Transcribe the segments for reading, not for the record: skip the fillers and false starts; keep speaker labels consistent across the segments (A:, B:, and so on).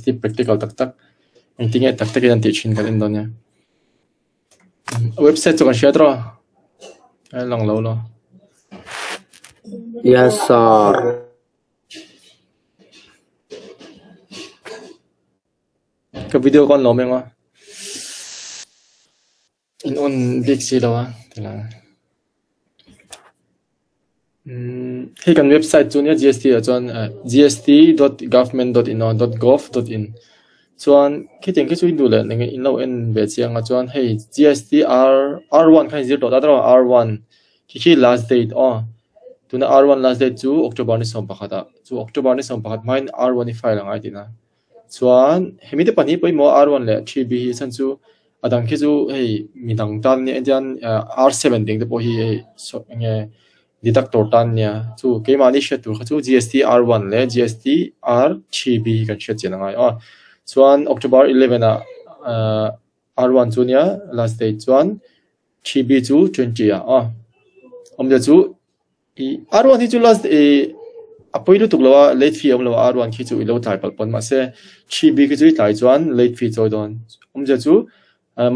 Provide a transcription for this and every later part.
A: Thil practical tak tak engtin nge tak takin an tih thin kan en dawn nia. Website chu kan hriat rawh a lang lo lo.
B: Yes sir.
A: Ka video ka on lo mai ang a. In on bik si lo a tilai. Hei kan website chu nia GST ah chuan gst.government.in aw .gov.in chuan khitiang khi chu in duh leh eng in lo en ve chiang a chuan hei GST R R1 kha in zir tawh ta tawh R1 khi khi last date aw tuna R1 last date chu October ni 11 ah chu October ni 11 hmain R1 i file a ngai tihna. Chuan hemi te pahnih pawimawh R1 leh 3B hi chhan chu a dang khi chu hei midang tan nia engtiang R7 ding te pawh hi hei eng nge deductor tan nia chu keimahni hriat tur kha chu GST R1 leh GST R3B hi kan hriat chian a ngai aw. Chuan October 11 ah R1 chu nia last date chuan 3B chu 20 ah aw. Awmzia chu I R1 hi chu last i a pawi lutuk lo a, late fee a awm lo a, R1 khi chu i lo tlai palh pawn mahse 3B khi chu i tlai chuan late fee chawi dawn. Awmzia chu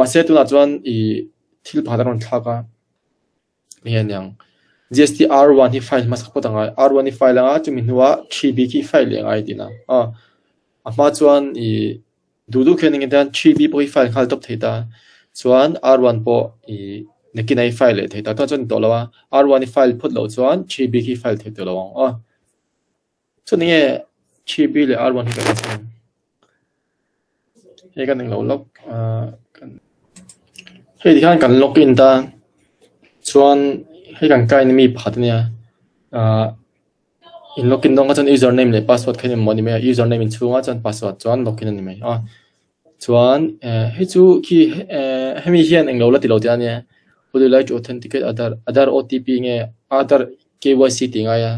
A: mahse tunah chuan i thil pakhat a rawn thlak a, enge aniang GST R1 hi file hmasa phawt a ngai, R1 hi file anga chumi hnuah 3B khi file leh a ngai tihna a, a hma chuan i Duh duh khian engtin tan 3B pawh hi file nghal tawp thei ta. Chuan R1 pawh i nakin a i file leh thei ta. Tunah chuan ni tawh lo a, R1 i file phawt loh chuan 3B khi file thei tawh lo ang aw. Chuan enge 3B leh R1 hi kan en chhan ang. Hei kan englo lawk ah kan hei tikhan kan login ta chuan hei kan kaina mi pakhat ania ah. In login dawn kha chuan username leh password kha in mamawh a ni mai a, username in chhungah chuan password chuan login a ni mai a. Chuan eh hei chu khi eh hemi hian englo la ti lo tih a nia, would you like to authenticate Aadhaar, Aadhaar OTP nge Aadhaar KYC tih ngai a,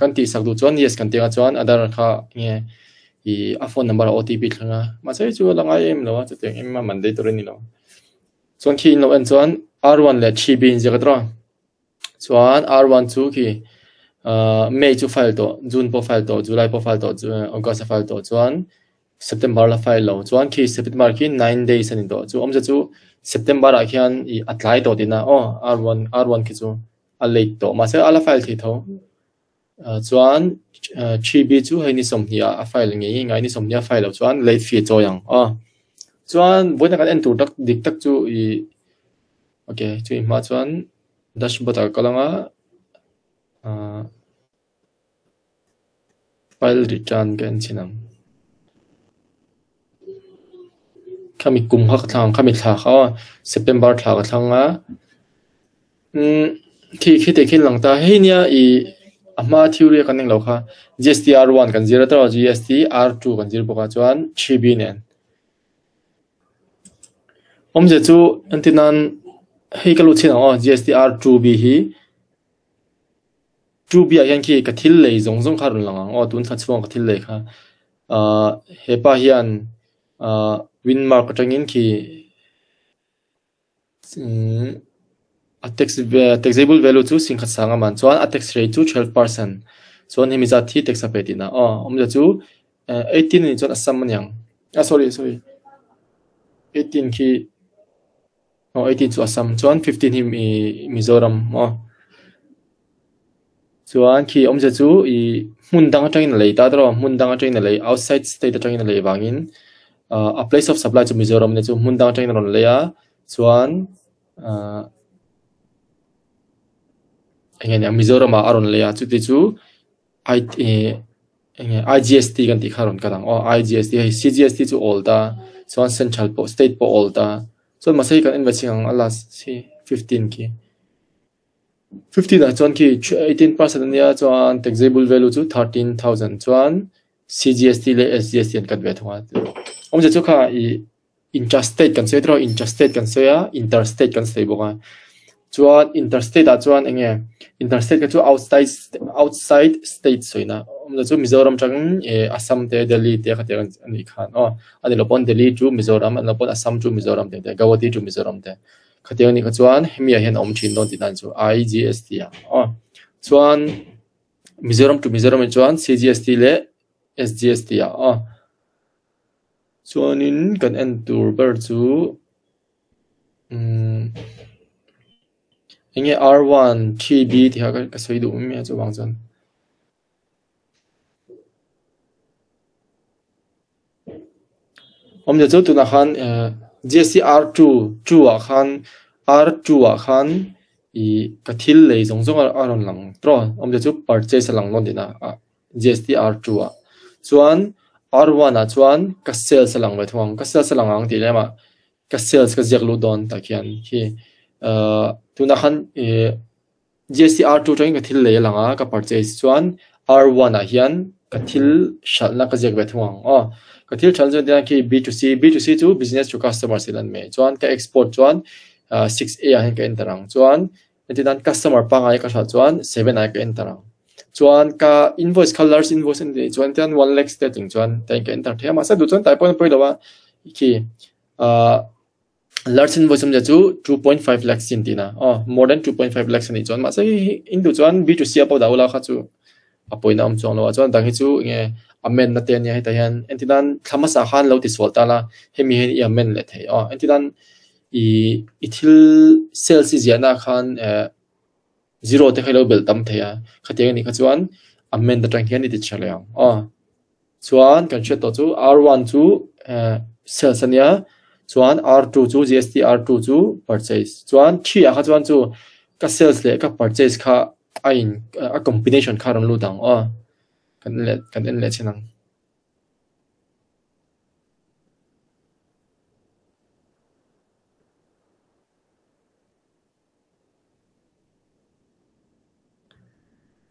A: kan tih sak duh chuan yes kan tih ang chuan Aadhaar kha nge ih a phone number ah OTP thleng a, mahse hei chu a la ngai em lo a, chutiang em a mandatory a ni lo. Chuan khi in lo en chuan R1 leh 3B inziak a tawh a. Chuan R1 chu khi ahh May chu file tawh, June pawh file tawh, July pawh file tawh, August a file tawh chuan September la file lo. Chuan khi September khi nine days a ni tawh. Chu awmzia chu September ah khian ih a tlai tawh tihna aw R1 R1 khi chu a late tawh mahse a la file thei tho. Chuan 3B chu hei ni 20 ah a file ngei ngei ngai ni 20 a file loh chuan late fee a chawi ang aw. Chuan vawiin kan en tur tak dik tak chu ih Ok, chumi hma chuan dashboard ah ka kal ang a, ah file return ka en chhin ang. Khami kum kha ka thlang ang, khami thla kha aw, September thla ka thlang a, umm khi khi teh khi lang ta, hei nia ih a hma theory a kan eng lo kha GST R1 kan zir a tawh a, GST R2 kan zir bawk a chuan 3B nen. Awmzia chu entir nan hei ka lut chhin ang aw GST R2B hi 2B ah hian khi ka thil lei zawng zawng kha a rawn lang ang aw tun thla chhunga ka thil lei kha ahh hepa hian ahh windmark atangin khi A tax taxable value chu singkhat sang a man chuan a tax rate chu 12% chuan hemi zat hi tax a pe tihna aw awmzia chu 18 anih chuan Assam a niang ah sorry sorry 18 khi aw 18 chu Assam chuan 15 hi Mizoram aw. Chuan khi awmzia chu ih hmun dang atangin a lei ta tawh a, hmun dang atangin a lei outside state atangin a lei vangin ah a place of supply chu Mizoram ania chu hmun dang atangin a rawn lei a chuan ah eng nge niang Mizoram ah a rawn lei a chuti chu I ih eng nge I_G_S_T kan tih kha a rawn kal ang aw I_G_S_T hei C_G_S_T chu awl ta chuan central pawh state pawh awl ta chuan mahse hei kan en ve chhin ang a last hi 15 khi. 15 ah chuan khi 18% a nia chuan taxable value chu 13,000 chuan CGST leh SGST an cut ve thung a. Awmzia chu kha ih intrastate kan sawi tawh a, intrastate kan sawi a, interstate kan sawi bawk a. Chuan interstate ah chuan eng nge interstate kha chu outside outside state sawina awmzia chu Mizoram atangin ih Assam te Delhi te khatiang a nih khan aw a ni lo pawn Delhi chu Mizoram a ni lo pawn Assam chu Mizoram te Guwahati chu Mizoram te. Khatiang anih kha chuan hemi ah hian a awm thin dawn tih dan chu IGST ah aw. Chuan Mizoram to Mizoram ah chuan CGST leh SGST ah aw. Chuanin kan en tur ber chu umm eng nge R one 3B tih kha ka sawi duh mai a chuvang chuan. Awmzia chu tunah khan eh GST R two two ah khan R two ah khan ih ka thil lei zawng zawng a rawn lang tawh a, awmzia chu purchase a lang dawn tihna ah GST R two ah chuan R one ah chuan ka sales a lang ve thung ang ka sales a lang ang tih lem ah ka sales ka ziak lut dawn tah khian khi ahh tunah khan ih GST R two atangin ka thil lei a lang a, ka purchase chuan R one ah hian ka thil hralhna ka ziak ve thung ang aw. Ka thil hralhna chuan tiang khi B to C, B to C chu business to customer sin an mai chuan ka export chuan 6A ah hian ka enter ang chuan heti nan customer pangngai ka hralh chuan 7 ah ka enter ang. Chuan ka invoice kha large invoice a nih chuan tiang 1 lakhs te tling chuan tiang ka enter thei a mahse duh chuan tai pawhin a pawi lo a khi ah Large invoice awmzia chu 2.5 lakhs in tihna aw more than 2.5 lakhs a nih chuan mahse hei hi in duh chuan B to C ah pawh dah ula kha chu a pawina awm chuang lo a chuan dang hi chu enge amend na te ania hetah hian entir nan thla hmasa khan lo tisual ta la hemi hian i amend leh thei aw entir nan ih i thil sales i ziahna khan eh zero te kha i lo belh tam thei a khatiang anih kha chuan amend atang hian i ti tha leh ang aw. Chuan kan hriat tawh chu R one chu eh sales a nia chuan R two chu GST R two chu purchase chuan 3 ah kha chuan chu ka sales leh ka purchase kha a in a combination kha a rawn lut ang aw kan en leh kan en leh chin ang.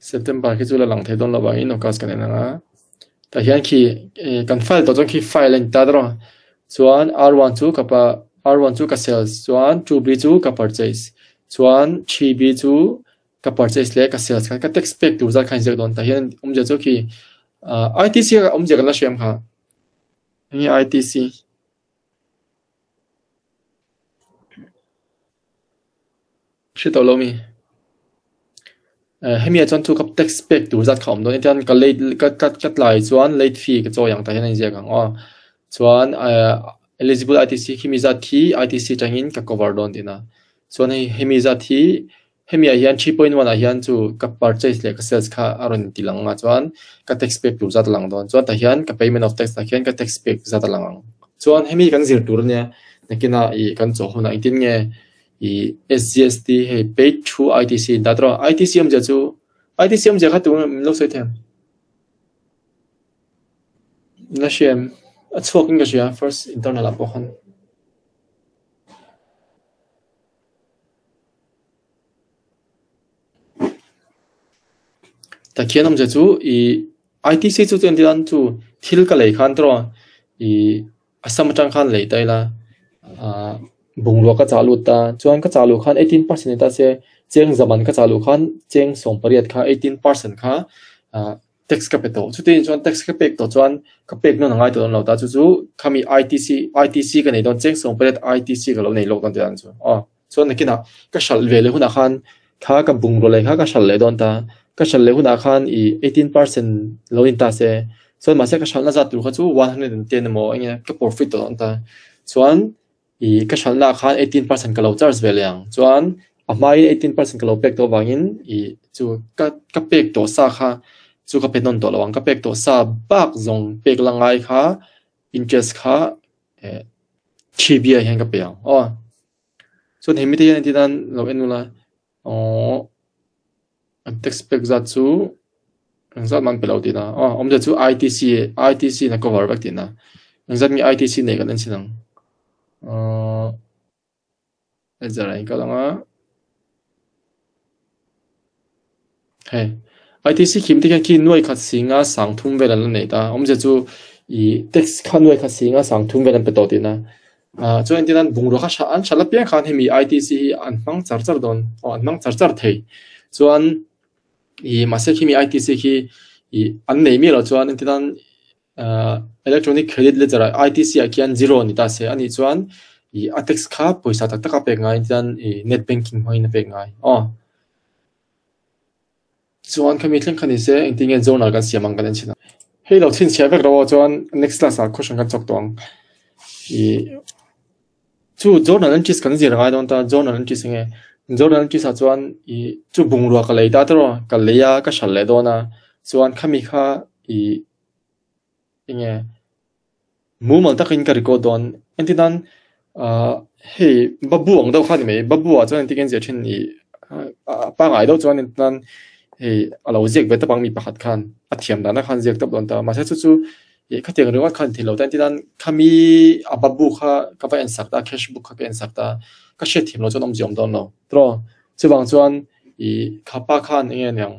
A: September khi chu la lang thei dawn lo vangin August kan en ang a tah hian khi eh kan file tawh chuan khi file a ni ta dawn a chuan R one chu ka pa R one chu ka sales chuan 2B chu ka purchase chuan 3B chu ka purchase leh ka sales khan ka tax pek tur zat khan a inziak dawn tah hian awmzia chu khi ah ITC a awmzia kan la hriam kha enge ITC. Hre tawh lo mi. Eh hemi ah chuan chu ka tax pek tur zat kha a awm dawn etiang ka late ka ka ka tlai chuan late fee ka chawi ang tah hian a inziak ang aw. Chuan eh eligible ITC khimi zat khi ITC atangin ka cover dawn tihna. Chuan hei hemi zat hi Hemi ah hian 3.1 ah hian chu ka purchase leh ka sales kha a rawn ti lang a chuan ka tax pek tur zat a lang dawn chuan tah hian ka payment of tax ah khian ka tax pek zat a lang ang. Chuan hemi kan zir tur ania nakinah ih kan chaw hunah engtin nge ih SGST hei paid through ITC in dah tawh a ITC awmzia chu ITC awmzia kha tunge min lo sawi thei ang? La hria em? A chhuak in ka hria first internal ah pawh khan. Takhian awmzia chu ih ITC chu chuan tichuan chu thil ka lei khan tawh ih Assam atang khan lei ta ila ah bungrua ka chah lut ta chuan ka chah luh khan 18% ni ta se cheng zaman ka chah luh khan cheng 18 kha 18% kha ah tax ka pe tawh chuti chuan tax ka pek tawh chuan ka pek nawn a ngai tawh dawn lo ta chu chu khami ITC ITC ka nei dawn cheng 18 ITC ka lo nei lawk dawn tih ang chu aw. Chuan nakinah ka hralh ve leh hunah khan kha ka bungraw leh kha ka hralh leh dawn ta. Ka hralh leh hunah khan ih 18% lo in ta se. Chuan mahse ka hralhna zat tur kha chu 110 emaw eng nge ka profit tawh dawn ta. Chuan ih ka hralhna ah khan 18% ka lo charge ve leh ang. Chuan a hmain 18% ka lo pek tawh avangin ih chu ka ka pek tawh sa kha chu ka pe nawn tawh lo ang. Ka pek tawh sa bak zawng pek la ngai kha interest kha eh 3B ah hian ka pe ang aw. Chuan hemi te hian engtin nan lo en ula aww an tax pek zat chu engzat man pe lo tihna aw awmzia chu ITC ITC in a cover vek tihna engzat nge ITC nei kan en chin ang aww ledger ah in kal ang a hei ITC khim te khian khi nuai khat singa sang thum vel an la nei ta awmzia chu ih tax kha nuai khat singa sang thum vel an pe tawh tihna ah chuan engtin an bungrua kha an hral apiang khan hemi ITC hi an hmang char char dawn aw an hmang char char thei chuan ih mahse khimi ITC khi ih an nei miah loh chuan engtin an Ahh electronic credit ledger ah ITC ah khian zero a ni ta se anih chuan ih a tax kha pawisa tak tak a pek ngai chuan ih net banking hmangin a pek ngai aw. Chuan khami thleng kha ni se engtin nge journal kan siam ang kan en chhin ang. Hei lo chhinchhiah vek lo ah chuan next class ah question kan chawk tawh ang. I chu journal entries kan zir ngai dawn ta, journal entries enge journal entries ah chuan i chu bungrua ka lei ta tawh ka lei a ka hral leh dawn a chuan khami kha i enge mumal takin ka record dawn engtin nan ah hei babu ang deuh kha ni mai babu ah chuan engtin nge an ziah thin i a pangngai deuh chuan engtin nan hei a lo ziak ve tawp ang mi pakhat khan a thiam dan a khan ziak tawp dawn ta mahse chu chu Ih khatiang ringawt khan thil lo ta entir nan khami a babu kha ka va en sak ta cash book kha ka en sak ta ka hriat thiam loh chuan awmzia awm dawn lo tawh chuvang chuan ih khapa khan eng nge niang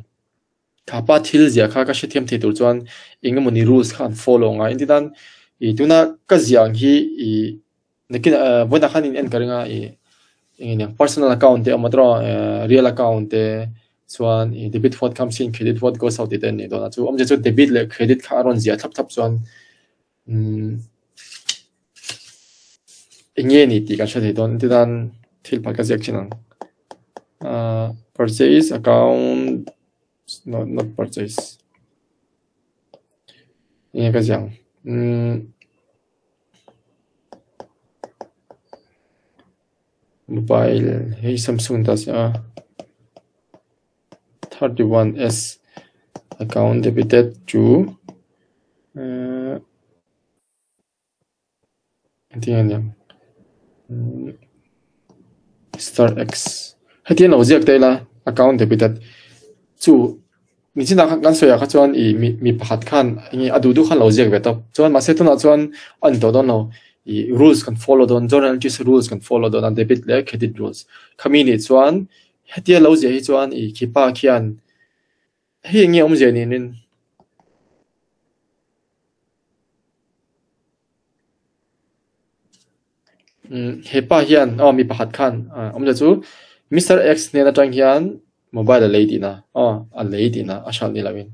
A: khapa thil ziah kha ka hrethiam thei tur chuan eng emawni rules kha an follow ngai entir nan ih tuna ka ziah ang hi ih nakin ah vawiinah khan in en ka ring a ih eng nge niang personal account te a awm a tawh real account te Chuan i debit what comes in, credit what goes out tih te an nih dawn a. Chu awmzia chu debit leh credit kha a rawn ziah thlap thlap chuan umm eng nge ni tih kan hre thei dawn. Tichuan thil pakhat ka ziak thin ang. Ahh purchase account not not purchase eng nge ka ziah ang umm Mobile hei Samsung ta si a 31 S account debited to eh engtin nge niang star X hetiang lo ziak ta ila account debited chu nichinah khan kan sawi ah kha chuan ih mi mi pakhat khan enge a duh duh khan lo ziak ve tawp chuan mahse tunah chuan a ni tawh dawn lo ih rules kan follow dawn journal entries rules kan follow dawn a debit leh credit rules khami nih chuan hetia lo ziah hi chuan ih khipa khian hei enge awmzia niin umm hepa hian aw mi pakhat khan ah awmzia chu Mister X hnen atang hian mobile a lei tihna aw a lei tihna a hralh ni loin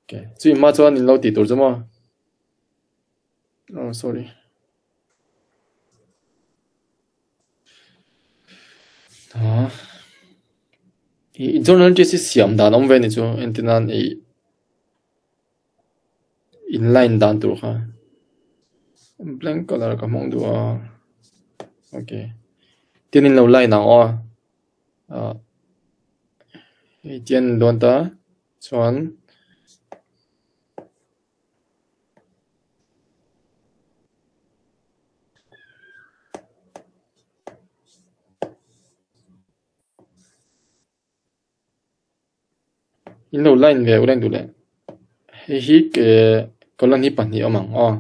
A: okay chumi hma chuan in lo tih tur chu maw oh sorry ah ih journal entries hi siam dan awm ve a ni chu entir nan ih. In line dan tur kha blank colour ka hmang duh a okay tin in lo line ang aw ah hei tian an dawn ta chuan In lo line ve uleng duh leh hei hi eh column hi pahnih a awm ang aw.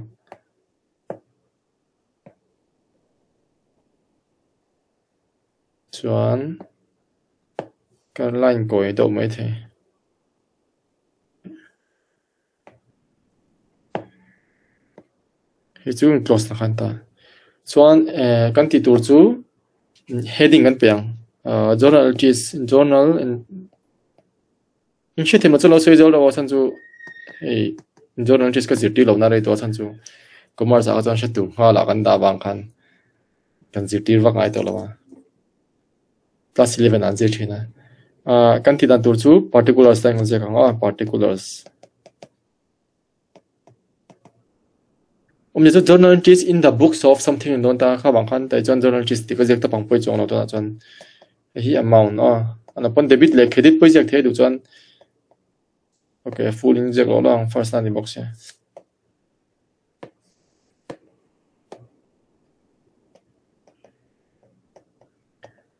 A: Chuan ka line kawi deuh maithei. Hei chu close na khan ta. Chuan eh kan tih tur chu heading kan pe ang. Ah journal entries journal in hriat theih maw chu lo sawi zo lo a chhan chu hei journal entries ka zirtir lohna rei tawh a chhan chu commerce ah kha chuan hre tur nghal ah kan dah vang khan kan zirtir vak ngai tawh lo a. Class 11 ah an zir thin a. Ah kan tih dan tur chu particulars te an ziak ang a particulars. Awmzia chu journal entries in the books of something an dawn ta kha vang khan tah chuan journal entries tih ka ziak tawp ang pawi chuang lo tunah chuan hei hi amount aw an pawn debit leh credit pawh i ziak thei duh chuan okay full in ziak loh lo ang first a ni bawk sia.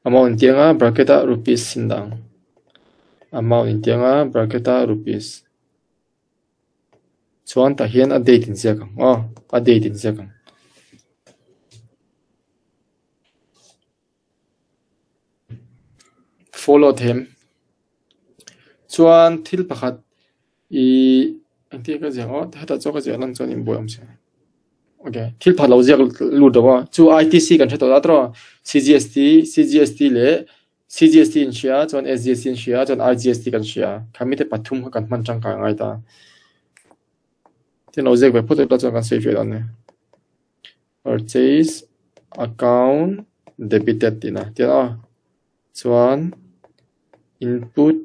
A: Amount intiang a bracket ah rupees sin dang amount intiang a bracket ah rupees chuan tah hian a date inziak ang aw a date inziak ang. Follow them chuan thil pakhat Ih engtin ka ziak aw hetah chuan ka ziah lan chuan inbuai awm si okay thil phat lo ziak lut lo a chu I_T_C kan hre tawh a tawh C_G_S_T C_G_S_T leh C_G_S_T in hria chuan S_G_S_T in hria chuan I_G_S_T kan hria khami te pathum kha kan hman tangkai ngai ta tin lo ziak ve phawt ila chuan kan sawi fiah dawn nia purchase account debited tihna tiang aw chuan input.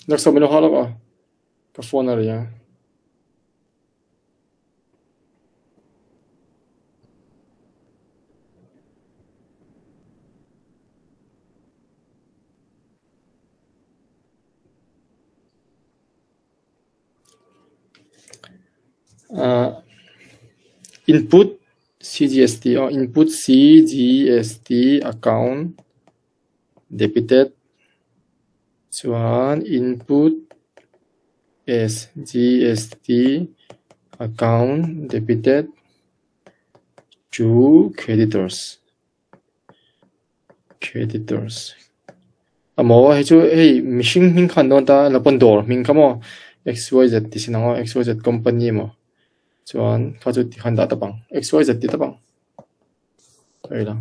A: Next up, min lo a. Ka phone a ri a. Input CGST oh, input CGST account debited chuan input SGST account debited to creditors creditors amo hei chu hei mihring hming khan dawn ta lo pawn dawr hming kha maw XYZ ti sin ang aw XYZ company emaw chuan kha chu ti khan dah tawp ang XYZ ti tawp ang hei la.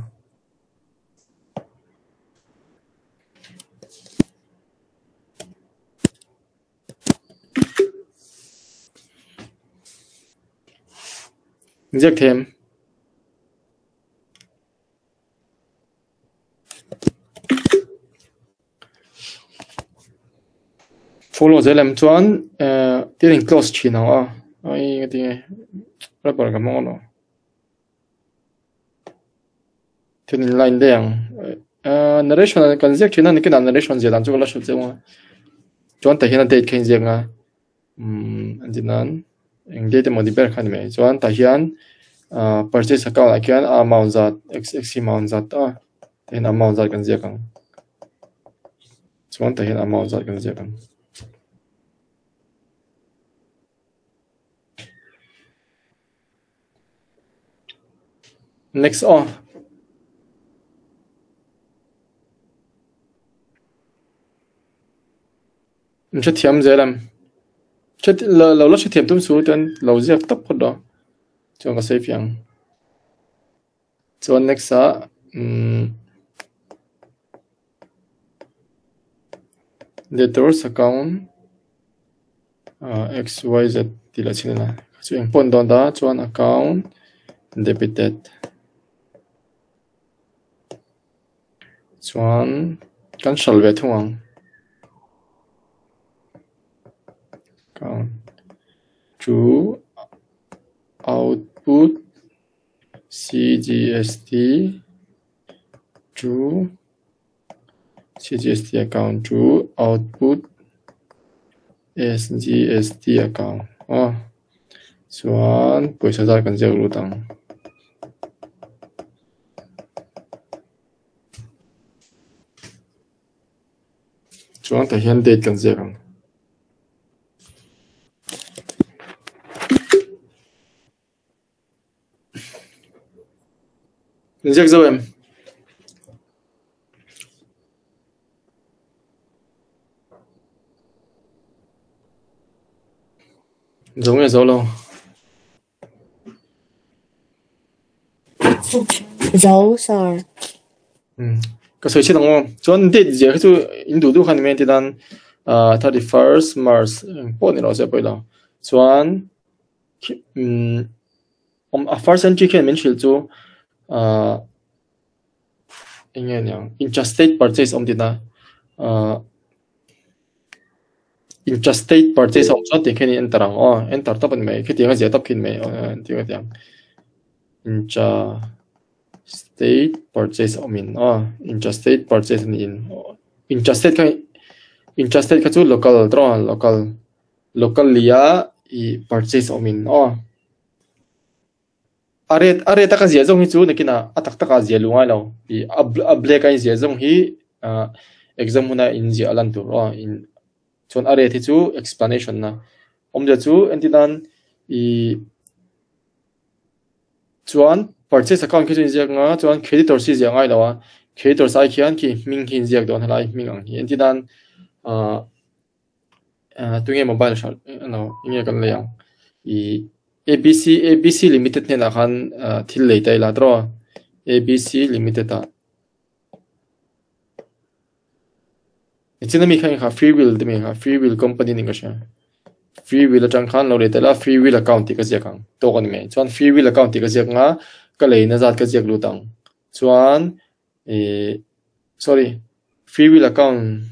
A: Inziak them. Follow zel em chuan eh thil in close thin ang a ai nga tinge rubber ka hmang alawm thil in line daih ang eh narration ah kan ziak thin a nikin ah narration ziah dan chu ka la hrilh chiang a chuan tah hian a date kha a inziak a umm an ti nan eng date emaw ni ber kha a ni mai chuan tah hian ah purchase account ah khian a amount zat x x hi amount zat a tah hian amount zat kan ziak ang chuan tah hian amount zat kan ziak ang. Next aw. Min hrethiam zel em? Hre lo lo la hrethiam tum chu chuan lo ziak tawp phawt rawh. Chuan ka sawi fiah ang. Chuan next ah umm debtors account ah xyz tih lah chhin ila chu eng pawh an dawn ta chuan account debited chuan kan hral ve thung ang account to output CGST to CGST account to output SGST account aw chuan pawisa zat kan ziak lut ang. Chuan tah hian date kan ziak ang. Inziak zauh em? Zo nge zo lo?
B: Zo, sir.
A: Ka sawi chhin ang aw. Chuan date ziah khi chu in duh duh khan ni mai ang tinan 31st March eng pawh ni lo se pawh i lo. Chuan A first entry khian min hrilh chu ahh eng nge niang interstate purchase awm tihna ahh interstate purchase a awm chuan tih khian in enter ang aw enter tawp a ni mai khitiang a ziah tawp khi a ni mai engtin nge tiang interstate purchase a awm in aw interstate purchase a ni in interstate kha interstate kha chu local tawng a local. Local lia i purchase awm in aw. A rate a rate a ka ziah zawng hi chu nakinah a tak takah ziah luh ngai lo. I a black a in ziah zawng hi ah exam huna in ziah a lan tur aw in chuan a rate hi chu explanation na awmzia chu entir nan i chuan purchase account khi chu in ziak anga chuan creditors hi ziah ngai lo a creditors ai khian khi hming hi in ziak dawn helai hming ang hi entir nan ah. Tunge mobile hralh emaw enge kan lei ang ih ABC ABC limited hnenah khan thil lei ta ila tawh a ABC limited ah nichina mi kha eng kha free will te mi kha free will company ni ka hria free will atang khan lo lei ta ila free will account tih ka ziak ang tawk a ni mai chuan free will account tih ka ziak anga ka leina zat ka ziak lut ang chuan ih sorry free will account.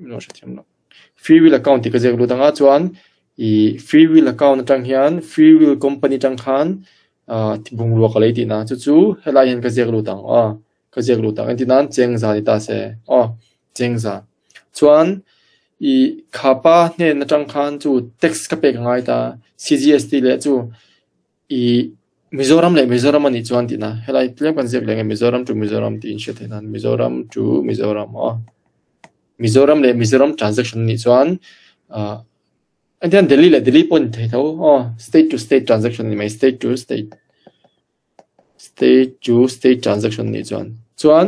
A: Min hrethiam lo. Free will account tih ka ziak lut anga chuan ih free will account atang hian free will company atang khan ah bungrua ka lei tihna chu chu helai hian ka ziak lut ang aw ka ziak lut ang engtin nan chengza ni ta se aw chengza chuan ih khapa hnen atang khan chu tax ka pek angai ta C_G_S_T leh chu ih Mizoram leh Mizoram a nih chuan tihna helai tlem kan ziak leh nge Mizoram to Mizoram tih in hriat theih nan Mizoram to Mizoram aw Mizoram leh Mizoram transaction a nih chuan ah engtin Delhi leh Delhi pawh a ni thei tho aw state to state transaction a ni mai state to state state to state transaction a nih chuan chuan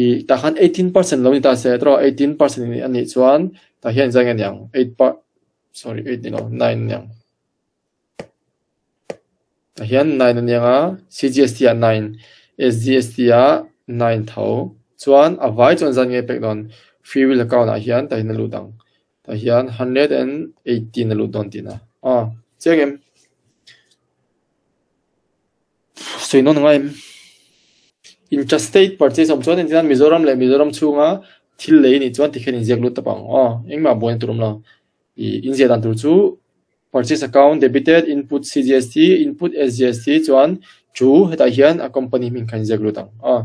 A: ih tah khan 18% lo ni ta se tawh 18% a nih chuan tah hian engzah nge a ni ang eight per sorry eight ni lo nine a ni ang. Tah hian nine a niang a, C_G_S_T ah nine, S_G_S_T ah nine tho. Chuan a vai chuan zan nge pek dawn, free will account ah hian tah hian a lut ang. Tah hian 118 a lut dawn tihna. Aw, chiang em? Sawi nawn angai em? Intrastate purchase awm chuan engtin Mizoram leh Mizoram chhunga thil lei anih chuan tikhian inziak lut tawp ang. Aw, engmah buaina tur awm lo. Ih inziah dan tur chu purchase account debited input C_G_S_T input S_G_S_T chuan chu hetah hian a company hming kha inziak lut ang a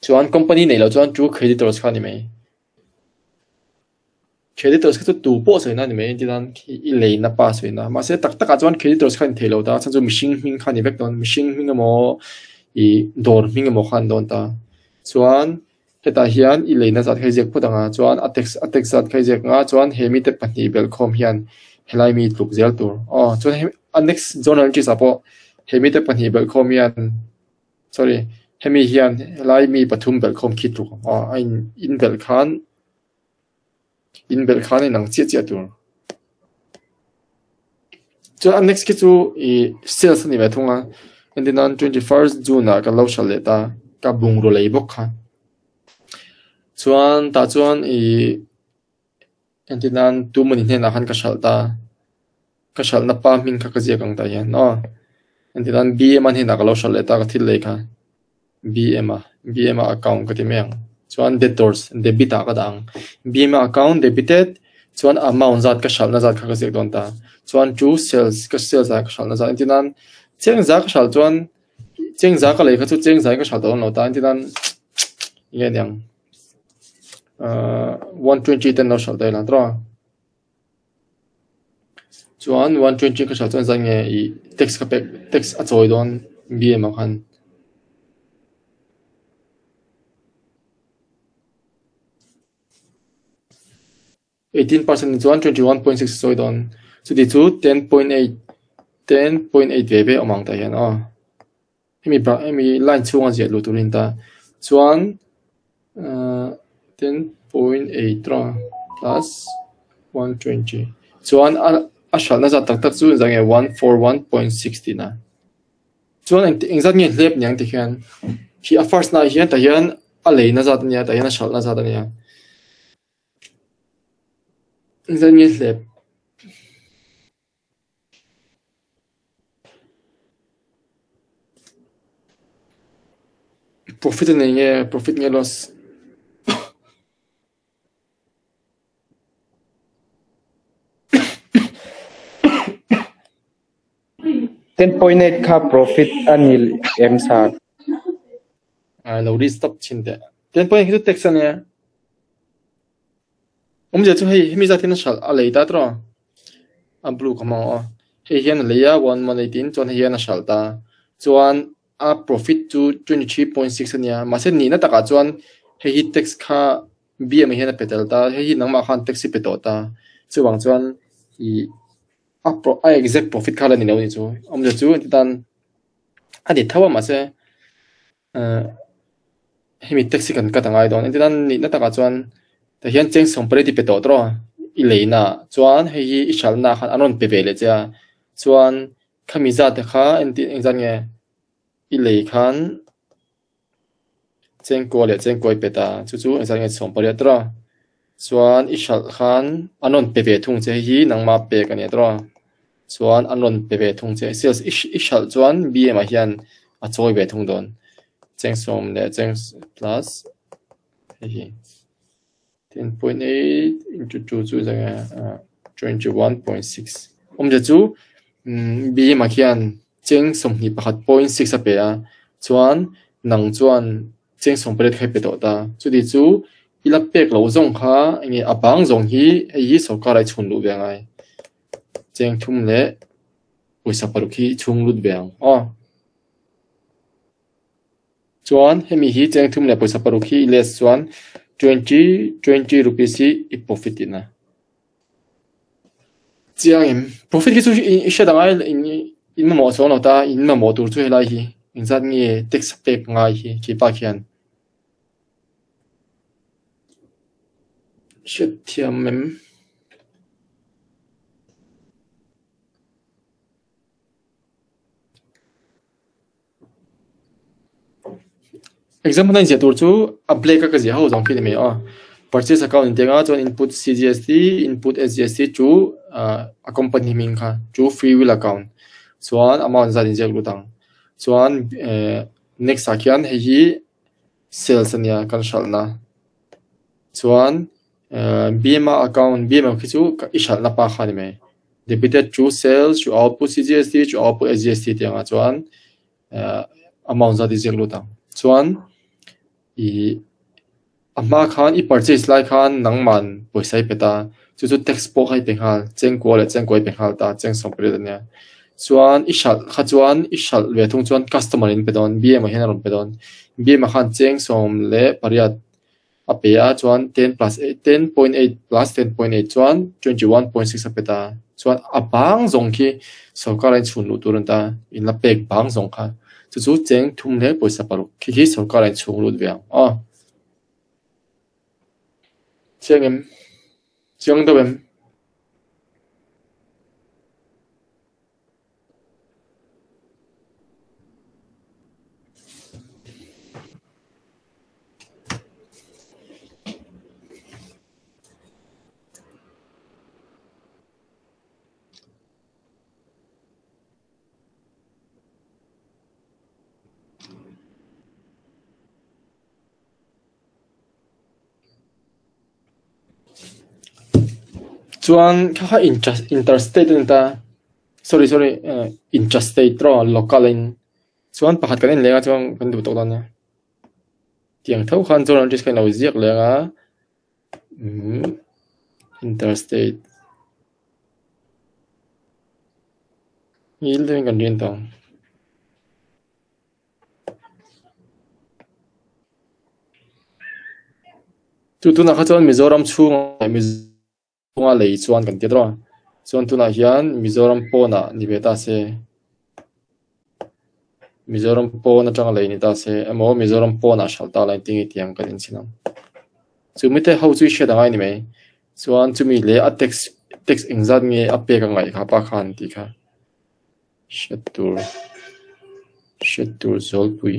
A: chuan company neih loh chuan chu creditors kha a ni mai creditors kha chu tu pawh sawi na a ni mai engtin nan khi i leina pa sawi na mahse tak takah chuan creditors kha a ni thei lo ta chhan chu mihring hming kha a ni vek dawn mihring hming emaw ih dawr hming emaw kha a ni dawn ta chuan. Hetah hian i leina zat kha i ziak phawt ang a, chuan a tax a tax zat kha i ziak ang a, chuan he mite pahnih belh khawm hian helai mi tluk zel tur. Aw, chuan hemi a next journal entries ah pawh he mite pahnih belh khawm hian sorry hemi hian helai mi pathum belh khawm khi tluk ang. Aw, a in in belh khan in belh khan a inang chiah chiah tur. Chuan a next khi chu ih sales a ni ve thung a, entirnan 21st June ah kan lo hralh leh ta, ka bungraw lei bawk kha. Chuan tah chuan ih entirnan tumani hnenah khan ka hralh ta, ka hralhna pa hming kha ka ziak ang tah hian aw. Entirnan B_M a hnenah ka lo hralh leh ta ka thil lei kha. B_M a B_M a account ka ti mai ang chuan debtors debit ah ka dah ang B_M a account debited chuan amount zat ka hralhna zat kha ka ziak dawn ta chuan to sales ka sales ah ka hralhna zat engtin nan cheng za ka hralh chuan cheng za ka lei kha chu cheng za in ka hralh dawn lo ta engtin nan enge niang ahh 120 ten lo hralh ta ila tawh a. Chuan 120 ka hriat chuan zan nge ih tax ka pek tax a chawi dawn B_M ah khan. 18% ni chuan 21.6 a chawi dawn chuti chu 10.8 10.8 ve ve awm ang tah hian aw. Hemi bra hemi line chhunga ziah luh turin ta chuan ahh 10.8 ra plus 120 chuan a a hralhna zat tak tak chu engzah nge 141.6 tihna chuan eng engzat nge hlep niang tikhian khi a first na ah hian tah hian a leina zat ania tah hian a hralhna zat ania engzat nge hlep. Profit a nei nge profit nge loss.
C: 10.8 kha profit a ni em sir?
A: Ah, lo ri stop chin teh. 10.8 khi chu tax a nia. Awmzia chu hei hemi zat hian a hralh a lei ta tawh a blue ka hmang aw hei hian a lei a 118 chuan hei hian a hralh ta chuan a profit chu 23.6 a nia mahse nihna takah chuan hei hi tax kha B_M ah hian a pe tel ta hei hi nangmah khan tax i pe tawh ta chuvang chuan ih a a exact profit kha la ni lo a ni chu awmzia chu titan a ni tho a mahse eh hemi taxi kan cut angai dawn engtin a nihna takah chuan tah hian cheng sawm pariat i pe tawh tawh a i leina chuan hei hi i hralhna khan an rawn pe ve leh che a chuan khami zat te kha engtin engzat nge i lei khan cheng kua leh cheng kua i pe ta chu chu engzat nge sawm pariat tawh a chuan i hralh khan an rawn pe ve thung che hei hi nangma pek a ni tawh a chuan an rawn pe ve thung che sales i hralh chuan B_M ah hian a chawi ve thung dawn cheng sawm leh cheng plus hei hi. 10.8 into 2 chu zanga 21.6 awmzia chu BM ah khian cheng 21.6 a pe a chuan nang chuan cheng 18 kha i pe tawh ta chuti chu i la pek loh zawng kha enge a bang zawng hi hei hi sorkar ah i chhun luh ve angai cheng thum leh pawisa paruk hi i chhung lut ve ang aw. Chuan hemi hi cheng thum leh pawisa paruk hi i less chuan 20 20 rupees hi i profit tihna. Chiang em? Profit hi chu i hriat ang ai in mamawh chuang lo ta, in mamawh tur chu helai hi engzat nge tax pek ngai hi khi pa khian. Hriat thiam em? Example a inziah tur chu a black a ka ziah ho zawng khi a ni mai a. Purchase account in teng a chuan input CGST, input SGST chu a company hming kha chu free will account chuan amount zat inziak lut ang. Chuan next ah khian hei hi sales a nia kan hralhna chuan BMA account BMA khi chu i hralhna pa kha a ni mai. Debited to sales to output CGST to output SGST tih angah chuan amount zat i ziak lut ang. Chuan ih a hma khan i purchase lai khan nangman pawisa i pe ta chu chu tax pawh kha i pe nghal chengkua leh chengkua i pe nghal ta cheng 18 a nia. Chuan i hralh kha chuan i hralh ve thung chuan customer in pe dawn BM ah hian a rawn pe dawn. BM ah khan cheng 18 a pe a chuan 10 plus 8 10.8 plus 10.8 chuan 21.6 a pe ta chuan a bang zawng khi sorkar a inchhun luh tur a ni ta in la pek bang zawng kha chu chu cheng thum leh pawisa paruk khi khi sorkar a inchhung lut ve ang aw. Chiang em? Chiang deuh em? Chuan kha kha interstate a ni ta sorry sorry intrastate rawh local in chuan pakhat kan en leng a chuan kan duh tawk dawn nia tiang tho khan chuan notice kha in lo ziak leng a interstate ngil deuhin kan rin tawh ang. Chu tunah kha chuan Mizoram chhungah Mizoram lei chuan kan ti tawh a, chuan tunah hian Mizoram pawnah ni ve ta se, Mizoram pawn atanga lei ni ta se emaw Mizoram pawnah hralh ta lai tinge tiang kan inchhin ang. Chu mite ho chu i hriat angai ni mai, chuan chumi leh a tax tax engzat nge a pek a ngaih kha pa khan tih kha. Hriat tur hriat tur zawlpui.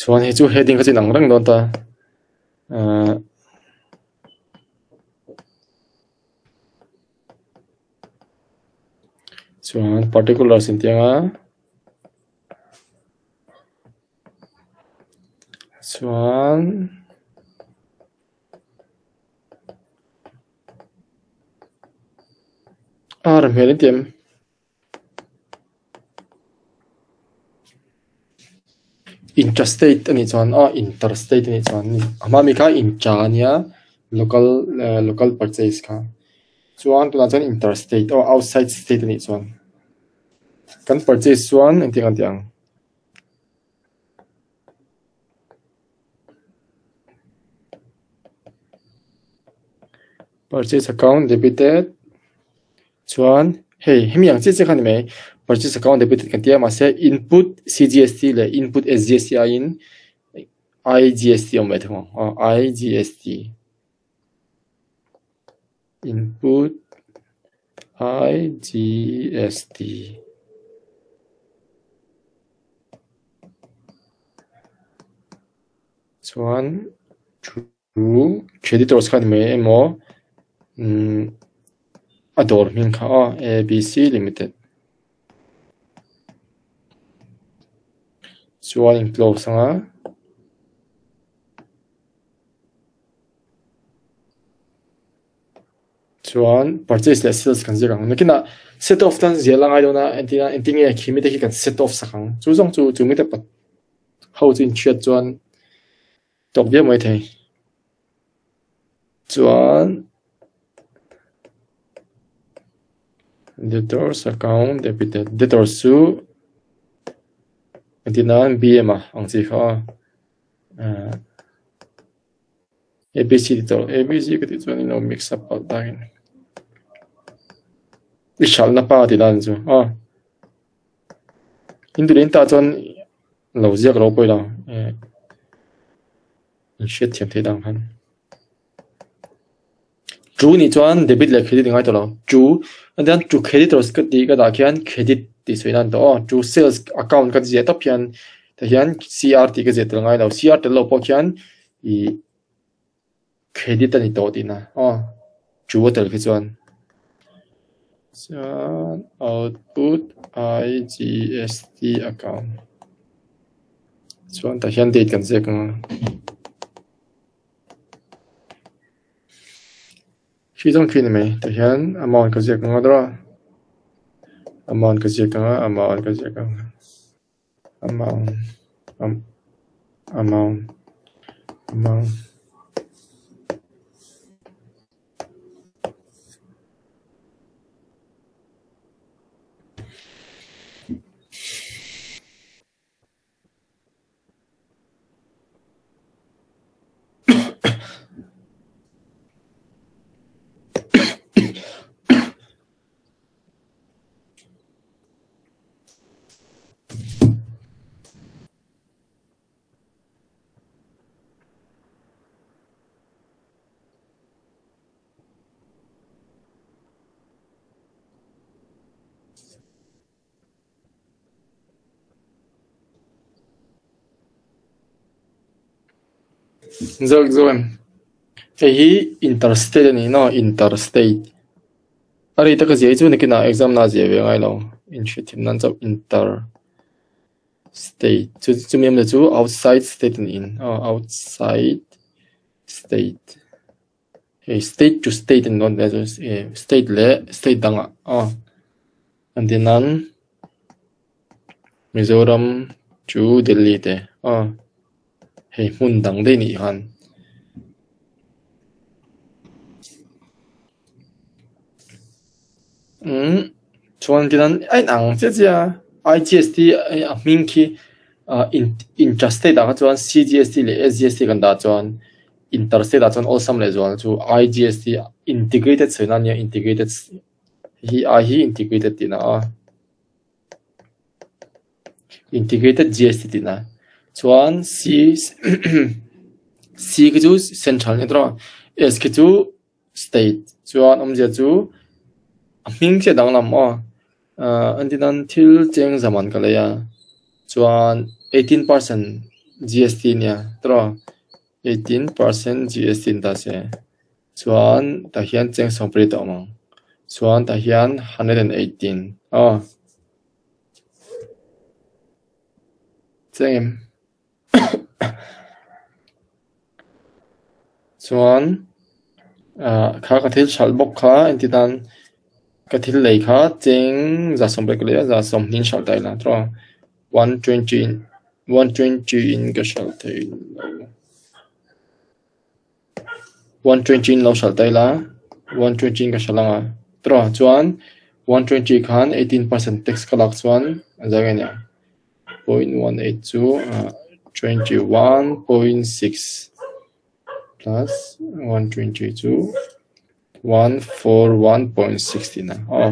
A: Chuan hei chu heading kha chu inang reng dawn ta ahh. Chuan particulars in tiang a chuan a rem hmel in ti em? Intrastate a nih chuan a interstate a nih chuan a hma mi kha intra a nia local local purchase kha chuan tunah chuan interstate aw outside state a nih chuan kan purchase chuan engtin kan tih ang. Purchase account debited chuan hei hemi ang chiah chiah kha ni mai purchase account debited kan ti a mahse input C_G_S_T leh input S_G_S_T aiin I_G_S_T a awm ve thung ang aw I_G_S_T input I_G_S_T. Chuan thu creditors kha ni mai emaw umm. A dawr hming kha aw ABC Limited. Chuan in close anga. Chuan purchase leh sales kan zir ang. Nakinah set off tan ziah la ngai dawn a, entina engtinge khi mite khi kan set off sak ang. Chu zawng chu chu mite pat ho chu inhriat chuan tawk viau mai thei. Chuan debtors account debited debtors chu entina BM a ang chi kha aw. ABC ti tawh ABC ka tih chuan ilo mix up palh dakin i hralhna pa tih dan chu aw in duh leh in tah chuan lo ziak lo pawh ila eh in hriat thiam theih dan khan chu nih chuan debit leh credit ngai tawh lo chu chuan chu creditors ka tih ka dah khian credit tih sawi nan tawh aw chu sales account ka ziah tawp hian tah hian CR tih ka ziah tel ngai lo CR tel lo pawh khian ih credit a ni tawh tihna aw chu a tel khi chuan chuan output I_G_S_T account chuan tah hian date kan ziak ang a. Khi zawng khi ni mai tah hian amount ka ziak ang a dawr a amount ka ziak ang a amount ka ziak ang a amount amount amount. Zawk zawk em? Hei hi interstate a ni maw? Interstate. A rei taka zia hi chu nakinah exam na zia ve ngai lo. Inhriatthiam nan chauh inter state chu chumi awmzia chu outside state a niin aw outside state. Hei state to state a ni dawn nia chu state leh state dangah aw entir nan Mizoram chu Delhi te aw hei hmun dang daih nih khan. Umm chuan entir nan a inang chiah chiah a I_G_S_T a hming khi ah intrastate ah kha chuan C_G_S_T leh S_G_S_T kan dah chuan. Interstate ah chuan awlsam leh zual chu IGST integrated sawi na ania integrated hi I hi integrated tihna a integrated GST tihna chuan C C khi chu central nia tawh a S khi chu state chuan awmzia chu a hming chiah danglam aw ahh engtin thil cheng zaman ka lei a chuan 18% GST nia tawh 18% GST ni ta se chuan tah hian cheng sawmpariat a awm ang chuan tah hian 118 aw cheng em chuan ah kha ka thil hralh bawk kha engti tan ka thil lei kha cheng za sawmpariat ka lei a za sawmhnih in hralh ta ila tawh 120 in 120 in ka hralh thei lo 120 in lo hralh ta ila 120 in ka hralh ang a tawh chuan 120 khan 18% tax ka lak chuan a zai nge nia. 0.18 chu 21.6 plus 120 chu 141.6 tihna aw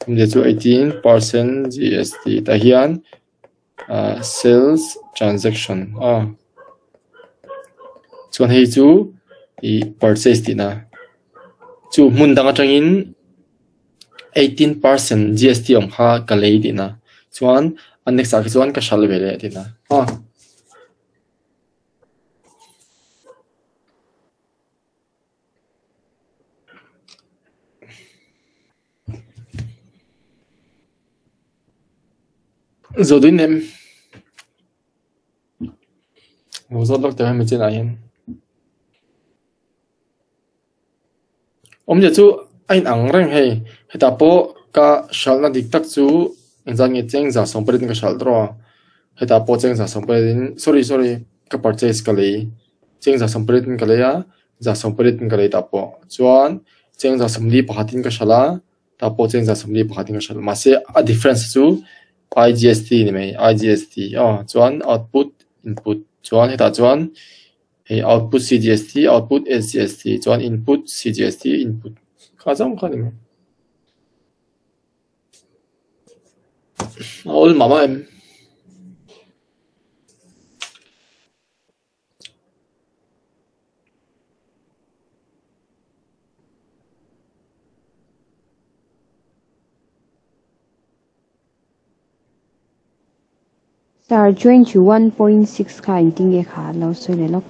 A: awmzia chu 18% GST tah hian sales transaction aw chuan hei chu ih purchase tihna chu hmun dang atangin. 18% GST awm kha ka lei tihna chuan a next ah khi chuan ka hralh ve leh tihna aw. Zo duin em? Lo zawt lawk teh hemi chinah hian. Awmzia chu a inang reng hei. Hetah pawh ka hralhna dik tak chu engzat nge chengza sawmpariat in ka hralh tawh a. Hetah pawh chengza sawmpariat in sorry sorry ka purchase ka lei. Chengza sawmpariat in ka lei a, za sawmpariat in ka lei tah pawh. Chuan chengza sawmli pakhat in ka hralh a. Ta pawh cheng za sawmli pakhat in ka hre lo. Mahse a difference chu IGST ni mai, IGST aw chuan output input chuan hetah chuan hei output CGST output SGST chuan input CGST input kha zawng kha ni mai. A awl mah mah em?
B: Sir, 21.6 kha engtin nge kha lo sawi leh lawk?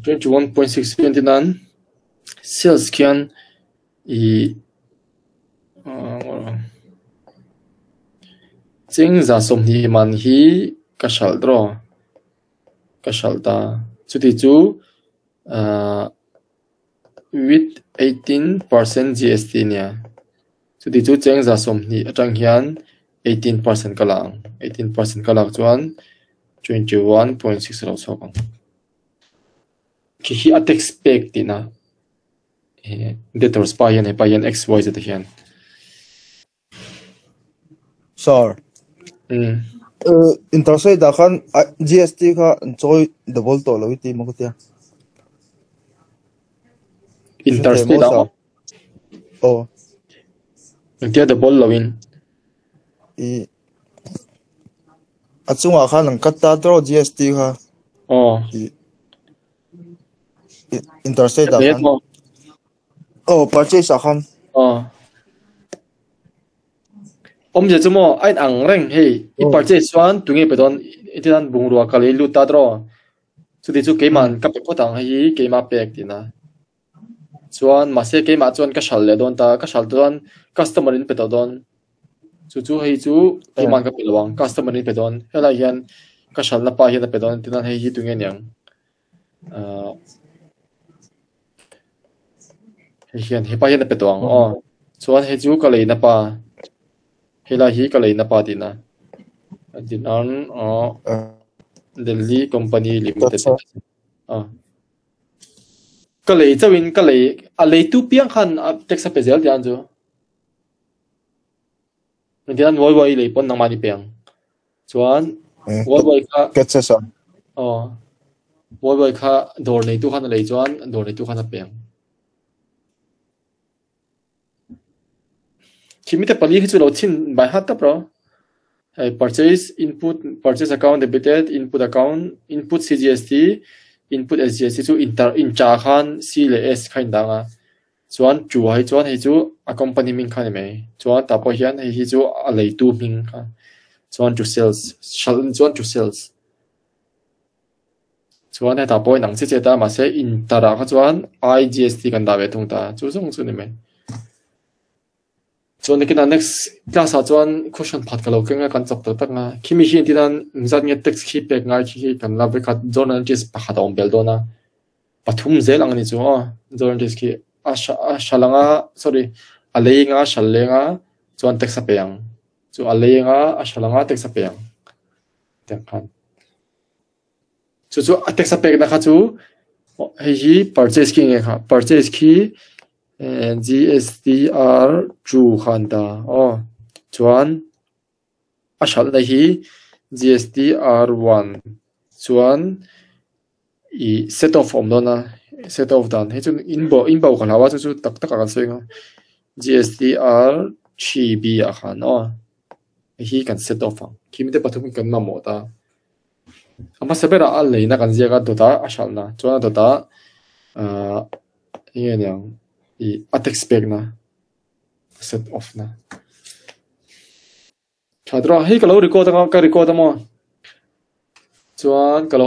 A: 21.6 hi entir nan sales khian ih chengza sawmhnih man hi ka hralh tawh. Ka hralh ta. Chuti chu ahh with 18% GST nia. Chuti chu chengza 20 atang hian 18% ka la ang. 18% ka lak chuan 21.6 a lo chhuak ang. Khi hi a tax pek tihna debtors pa hian hepa hian XYZ hian.
D: Sir. Interest rate ah khan GST kha an chawi double tawh lo i ti maw ka tia.
A: Interest rate ah maw?
D: Aw.
A: Engtia double lo in?
D: I a chungah khan an cut ta tawh GST kha.
A: Aw.
D: I interest rate ah khan. Aw purchase ah khan.
A: Aw. Awmzia chu maw a inang reng hei i purchase chuan tunge pe dawn i ti tan bungrua ka lei lut ta tawh chuti chu keimah ka pe phawt ang hei hi keimah pek tihna chuan mahse keimah chuan ka hralh leh dawn ta ka hralh chuan customer in pe tawh dawn chu chu hei chu keimah ka pe lo ang customer in pe dawn helai hian ka hralhna pa hian a pe dawn tichuan hei hi tunge niang ahh hei hian hepa hian a pe tawh ang aw chuan hei chu ka leina pa helai hi ka leina pa tihna a ti nan aw Delhi company limited a ka lei chauhin ka lei a leitu piang khan a tax a pe zel tih ang chu engtin an vawi vawi lei pawn nangmah ni pe ang. Chuan vawi vawi kha aw vawi vawi kha dawr neitu khan a lei chuan dawr neitu khan a pe ang. Khimi te pali khi chu lo chhin by heart tawp rawh. Hei purchase input purchase account debited input account input CGST input SGST chu inter incha khan C leh S kha indang a. Chuan chu ah hi chuan hei chu a company hming kha a ni mai. Chuan tah pawh hian hei hi chu a leitu hming kha chuan to sales hralh chuan to sales. Chuan hetah pawh inang chiah chiah ta mahse intar ah kha chuan IGST kan dah ve thung ta chu zawng chu a ni mai. Chuan nakinah next class ah chuan question phat ka lo keng a kan chawp tak tak a. Khimi hi entir nan engzat nge tax khi pek ngai khi khi kan la vek a journal entries pakhat a awm bel dawn a. Pathum zel ang a ni chu aw journalist khi a a hral anga sorry a lei anga a hral leng a chuan tax a pe ang chu a lei anga a hral anga tax a pe ang tiang khan chu chu a tax a pek na kha chu hei hi purchase khi nge kha purchase khi GSTR two khan ta aw chuan a hralhna hi GSTR one chuan ih set off a awm dawn a set off dan hei chu in bo in bo ka hlau a chu chu tak tak ah kan sawi ang a GSTR 3B ah khan aw hei hi kan set off ang khi mite pathum hi kan mamawh ta a hmasa berah a leina kan ziak a dawtah a hralhna chuan a dawtah ahh eng nge niang ih a tax pekna set off na. Tha tawh a, hei ka lo record anga ka record a maw? Chuan ka lo.